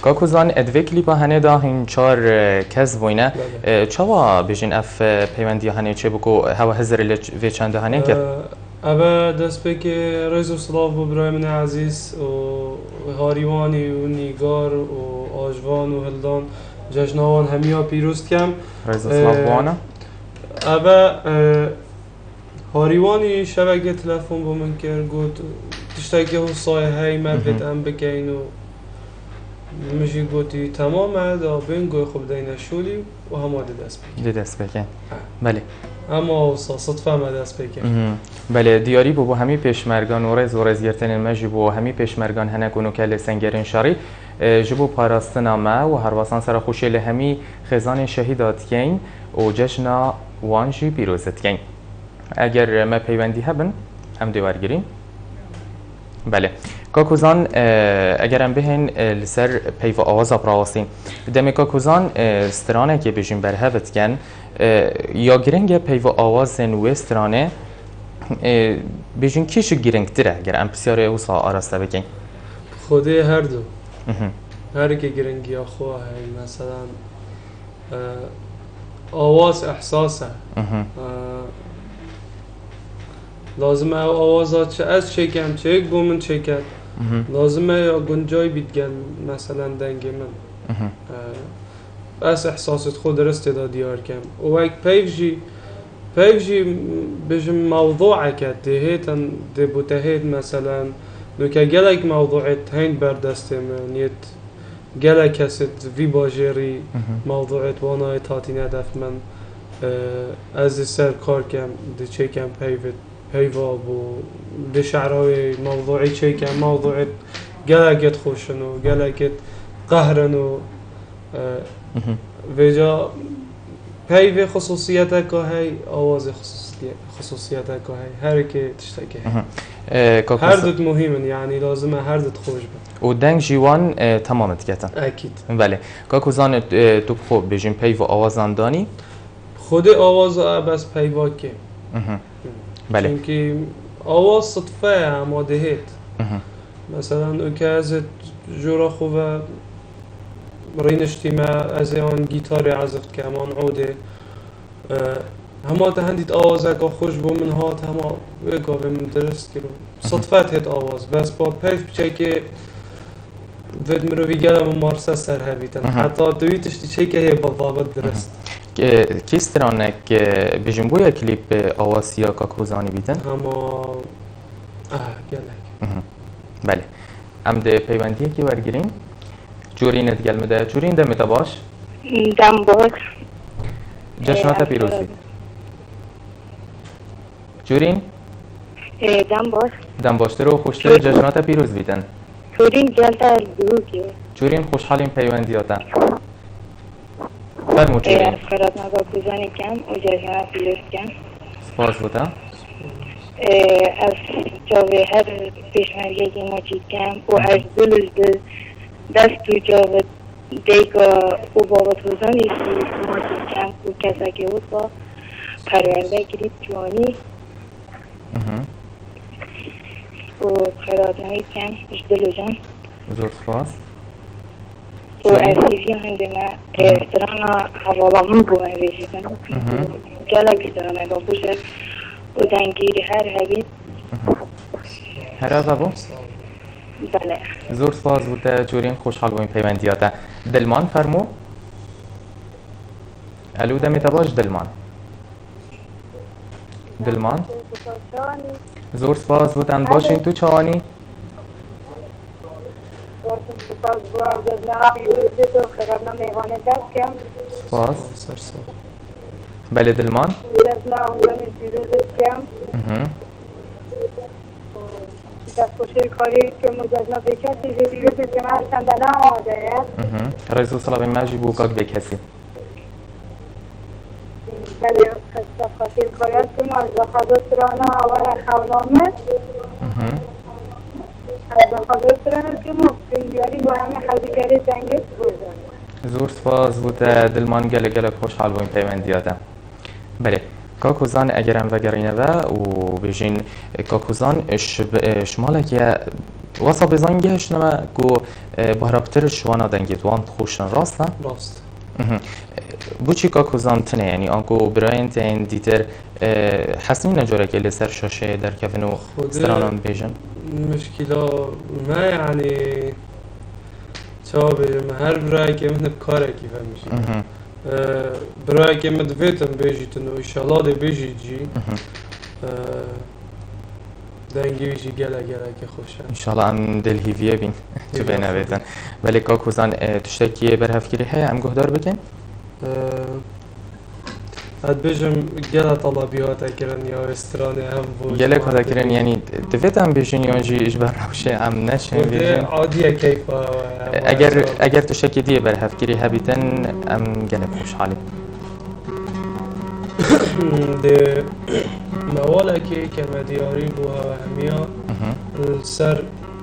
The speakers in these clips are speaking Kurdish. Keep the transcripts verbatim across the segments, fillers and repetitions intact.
Kak Ozan, di vê klîpa henê de hîn çar, e, kes bûyne. Belê. E, çawa bêjin ev, e, peywendiya henê çêbû ku hewa hizirê li ç-, vê çendê henê kir? E, ev e destpêkê rêz û silav bo birayê min ezîz û Harîwanî û Nîgar û Ajvan û Hildan, cejna wan hemiya pîroz dikem. Rêz û silav bo wana. Ev e, e, Harîwanî şevekê telefon bo min kir, got, "Tiştekî wisa ye hey, me Mhm. divêt em bikeyn." Û min jî gotî, "Temam e, da bên guhê xwe bideyne şolî û hema dê dest pê." Dê dest pê ke. Ha. Belê. Hema wisa, sitfe me dest pê kir. Mhm. Belê, diyarî bû bo hemî pêşmergan û rêz û rêzgirtinên me jî bo hemî pêşmergan hene ku nuke li sengerên şerî, e, ji bo parastina me û herwesan serexweşiyê li hemî xêzanên şehîda dikeyn û cejna wan jî pîroz dikeyn. Eger me peywendî hebin, em dê wergirîn. Belê. Kak Ozan, e, eger em bihên, e, li ser peyva awaza bi rawestî. Demê Kak Ozan, e, stranekê bêjin berhev dikin, e, ya giring e peyva awazên wê stranê, e, bêjin kî ji giringtir e, eger em pisyarê wisa araste bikin? Xwedê her du. Mhm. Her yekê giringiya xwe heye, meselan, E, awaz ehsas e. Mhm. E, lazim e ew awaza çi ez çêkem, çêk bo min çêket. Mhm. Lazim e ya guncay bît gel, meselen dengê min. Mhm. E, ez ehsasê xwe dirist tê de diyar kem. Û wek peyv jî, peyv jî, m-, bijim mewdûeke dê hêtin, dê bo te hêt, meselen, nuke gelek mewdûê hên ber destê min, yêt Gelek kesê di vî bajêrî Mhm. mewdûê di wana yê hatîne def min, e, ez ê ser kar kem, dê çêkem peyvê, peyva bû, dê şe'ra wê mewdûê çêkem, mewdûê gelekê di xweş in û gelekê di qehr in û, e, Mhm. vêca peyvê xusûsiyeteka hey, awazê xusûsiye-, xusûsiyeteka hey. Her yekê tiştekê hey. Mhm. E, Kak Her Ozan du muhîm in, yanî lazim e her du xweş bin. Û deng jî wan, e, temam diketin. Ekîd. Belê. Kak Ozan, e, tu bi xwe bêjin peyv û awazan danî? Xwedê awaza e bes peyva kêm. Mhm. Belê. Çimkî awaz sitfe ye, hema dê hêt. Mhm. Meselen, û ke ez ê jora xwe ve rîniştîme, ez ê an gîtarê ezif dikem, an odê. E, hema te hendî awazeke xweş bo min hat, hema wê gavê min dirist kir. Mhm. Sitfet hêt awaz. Bes pa peyv piçekê vêt mirovî gele min marse ser hebîtin. Mhm. Heta tu wî tiştî çêke hê bavabet dirist. Mhm. Kî stranek, e, bêjin bûye klîp, e, awaz ya Kak Ozanî bîtin? Hema, ah, gelek. Mhm. Belê. Em dê peywendiyekî wergirîn. Curîn di gel me de. Curîn, demê te baş. Dem baş. Cejna te Ee, pîroz bît. Curîn. Ee, dem baş. Dem baştir û xweştir, Curîn. Cejna te pîroz bîtin. Curîn gel te li dûkê. Curîn, xweşhalîn peywendiya te. Fermo Curîn. Ee, ez xeratna Kak Ozanî kem û cejna pîroz kem. Spas bo te. Ee, ez çavê her pêşmergekî maçî kem û Hı hı. ez dil û ji dil dest û çav dayika û baba Ozanî jî maçî kem û kesekê wisa perwerde kirî, ciwanî. Mhm. Û xeratnayî kem ji dil û can. Zor spas. Û Şirin. Ez hêviya hindê me, e, Mhm. strana hevala min bû, em vê jî bin. Mhm. Gelek straneke xweş e û dengî her hebî. Mhm. Hera vebû? Belê. Zor spas bo te Curîn, xweşhal bûyîn peywendiya te. Dilman, fermo. Elo, demê te baş, Dilman. Dilman. Zor spas bo te, em baş in, tu çawanî? Spas bo ev cejna pîroz bê, tu xeratna mêvanê dest kem. Spas. Ser sağ ol. Belê Dilman. Cejna Ozanî pîroz bê kem. Mhm. Destxweşê karê kem û cejna vê kesê jê pîroz bê kem, her çende ne amade ye. Mhm. Rêz û silavên me jî bo kak vê kesî. Belê, ez te xatir kaya kim, ez xwedî strana awara xewna min. Mhm. Ez xwedî strana kim û diyarî bo hemî hezîkerê dengê bûze. Zor spas bo te Dilman, gelek gelek xweşhal bûyîn peywendiya te. Belê. Kak Hozan, eger em vegerîne ve û bêjin, e, Kak Hozan, e, ji, e, ji malekê wesa bêzan gehiştine me ku, e, bahra pitir ji wana dengê wan dixweşin, rast e? Rast. Mhm. E, boçî Kak Hozan tune, yanî anku birayên te yên dîtir, e, hez nîne carekê li ser şaşeyê derkevin û Xwedê stranan bêjin? Mişkîla me, yanî, çawa bêjim, her birayekê min bi karekî ve mijî. Mhm. Ee, birayekê min divêtin bêjîtin û înşallah dê bêjît jî. Mhm. Ee, dengê wî jî gelek gelekî xweş e. Înşallah em dê li hîviyê bîn. Tu bê nevêtin. Belê Kak Hozan, e, tiştekî berhevkirî heye em guhdar bikin? Ee, ez dibêjim gelek telebî hate kirin ya wê stranê hem bo Gelek hate kirin, yanî divêt em bêjin yan jî ji ber rewşê em neçin Xwedê bêjin? Adiye keyfa we, Eger, eger tiştekî diyê berhevkirî hebîtin, em gelek xweşhalî. Dê mewalekê ke me diyarî bû hewe hemiya Mhm. li ser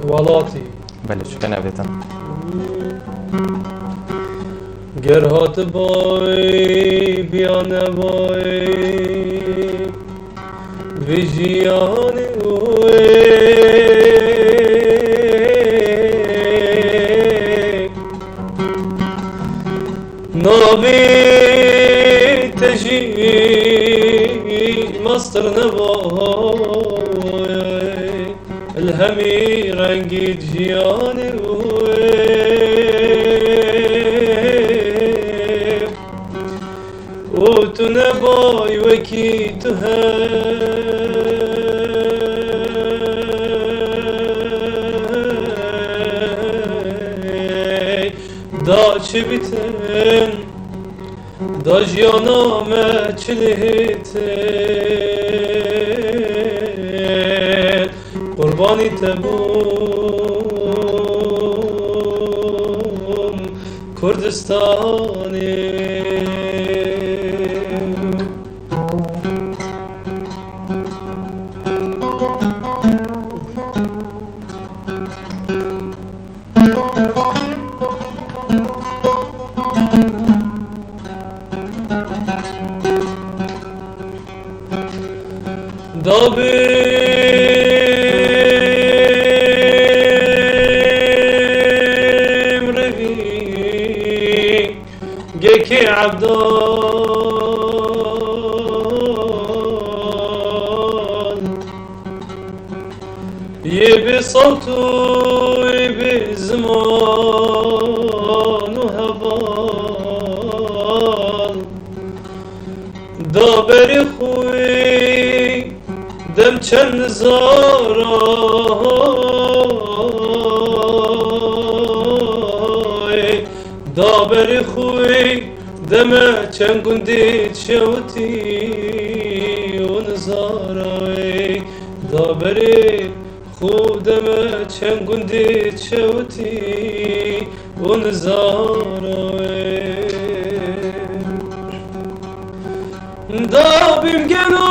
welatî. Belê, çike nevêtin. Ger hatibay biya nebay vê jiyanê wê navê te jî mestir nebay. Li hemî rengî jiyanê wê û tu nebayî wekî tu hey da çi bitin. Da jiyana me çi lihêtin, qurbanî te bûm Kurdistanê. Dabim revî gekê Ebdal. Yê bi sewt û yê bi ziman û heval da berê xwe dem çend nizara da berê xwe deme çend gundê çewtî û nizara da berê Xwedê me çend gundê çewtî û nizara wê. Dabîm gelo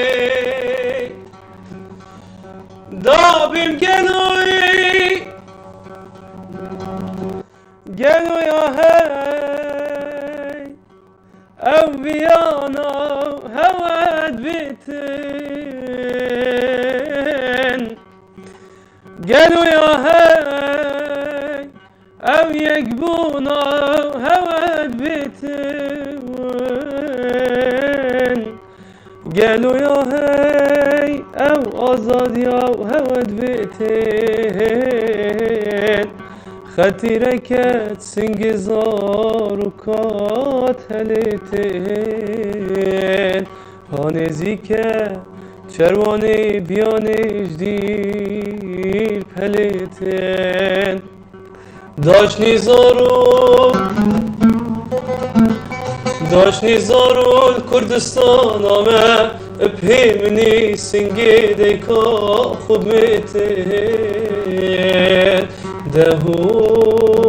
ey, dabîm gelo ey, gelo ya hey. Ew viyana hewe dibêtin. Gelo ya hey, ew yekbûna hewe dibêtin. Gelo ya hey, ew azadiya hewe dibêtin. Xetîreket singê zaroka telêtin, ha nêzîke çerwanê biyanê ji dîr pelêtin. Daşnî zaro, daşnî zaro li Kurdistana me, pê minî singê dêka xwe bimêtin. Dehoy,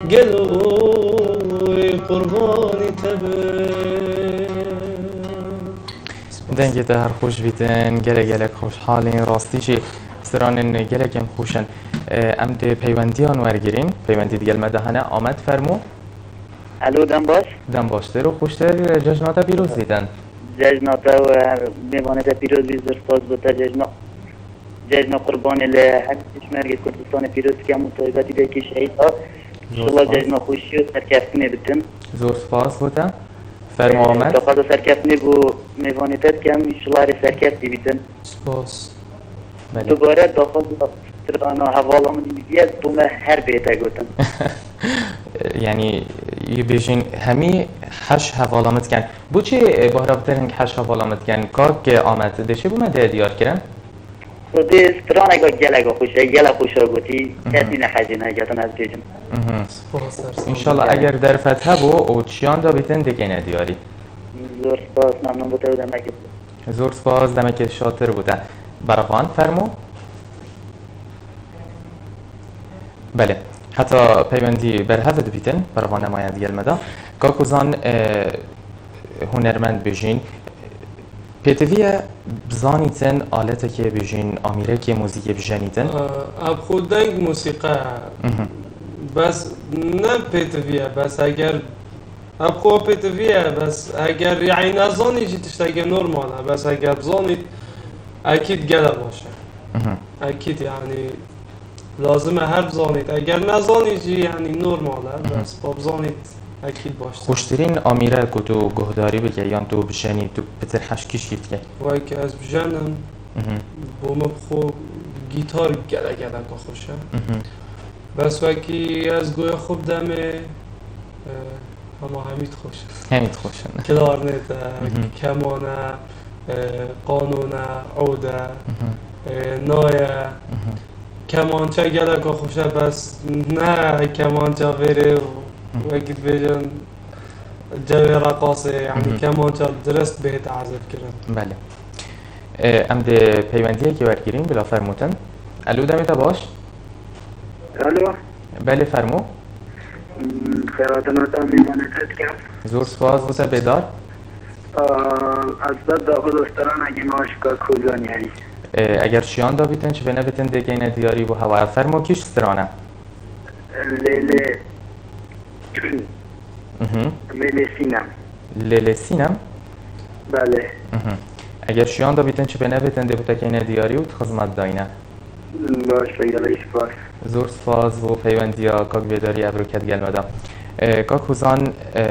geloy qurbanî te bin. Dengê te her xweş bîtin, gelek gelek xweşhalîn, rastî jî Stranên gelekên xweş in. E, em dê peywendiyan wergirîn. Peywendî digel me de hene. Amed, fermo. Alo, dem baş. Dem baştir û xweştir, cejna te pîroz bîtin. Cejna te û mêvanê te pîroz bî, zor spas bo te. Cejna, cejna Qurbanê li her pêşmergê Kurdistanê pîroz dikem û taybetî de kî şehîd hat. Zor Şila spas. Cejna xweşî û serkeftinê bitin. Zor spas bo te. Fermo Amed. Daxwaza serkeftinê bo mêvanê te dikem, şila erê serkeftî bîtin. Spas. Belê. Dubare daxwaza strana hevala min î bîye, dome her bête gotin. Yanî, yê bêjin hemî heş hevala min diken. Boçî, e, Bahra bi te hing heş hevala min diken? Kak, e, Amed, dê çi bo me dê diyar kirin? Xwedê straneka geleka xweş e, gelek xweşa gotî, Mhm. kesî nehejê neketin ez bêjim. Mhm. Spas, ser spas. Înşallah eger derfet hebû û çiyan da bîtin dikeyne diyarî. Zor spas, memnun bo te û demekê. Zor spas, demekê şatir bo te. Beravan, fermo. Belê. Heta peywendî berhev dibîtin, beravan nemaye digel me de. Kak Ozan, e, hunermend bêjin, pêtivî ye bizanîtin aletekê bêjin, amîrekê muzîkê bijenîtin? Ev xwe deng musîqe ye. Mhm. Bes ne pêtivî ye, bes eger Ev xwe pêtivî ye, bes eger, yanî, nezanî jî tiştekê normal e, bes eger bizanît, ekîd gele baş e. Mhm. Ekîd, yanî, lazim e her bizanît. Eger nezanî jî, yanî, normal e, Mhm. bes ba bizanît, ekîd baş e. Xweştirîn amîre ku tu guhdarî bike yan tu bijenî, tu pitir heş kî jî dike? Wek ez bijenim, Mhm. bo min bi xwe gîtar gele geleka xweş e. Mhm. Bes wekî ez goya xwe bidemê, e, Hema hemî dixweşin. Hemî dixweşin. Klarnet e, Mhm. keman e, e, qanon e, ud e, Mhm. e, nay e. Mhm. Kemançe geleka xweş e, bes ne kemança vêrê û Mhm. wekî dibêjin cewê reqasê, yanî Mhm. kemança dirist bihête ezebkirin. Belê. E, em dê peywendiyekê wergirîn, bila fermûtin. Elo, demê te baş. Alo. Belê, fermo. Xêratina te mêvanê te dikem. Zor spas, bise bêdar. Ez ber daxwaza stranekê me aşika Kozanî heyî. E, eger şiyan da bîtin, çi bê nebitin dê geyne diyarî bo hewaya. Fermo, kîş stran e? Lê lê. Mhm. Lê lê Sînem. Lê lê Sînem? Belê. Mhm. Eger şiyan da bîtin, çi bê nebitin dê bo te keyne diyarî û di xizmet dayne. Baş e, gelek spas. Zor spas bo peywendiya kak Bêdarî evro ket gel me de. E, kak Hozan, e,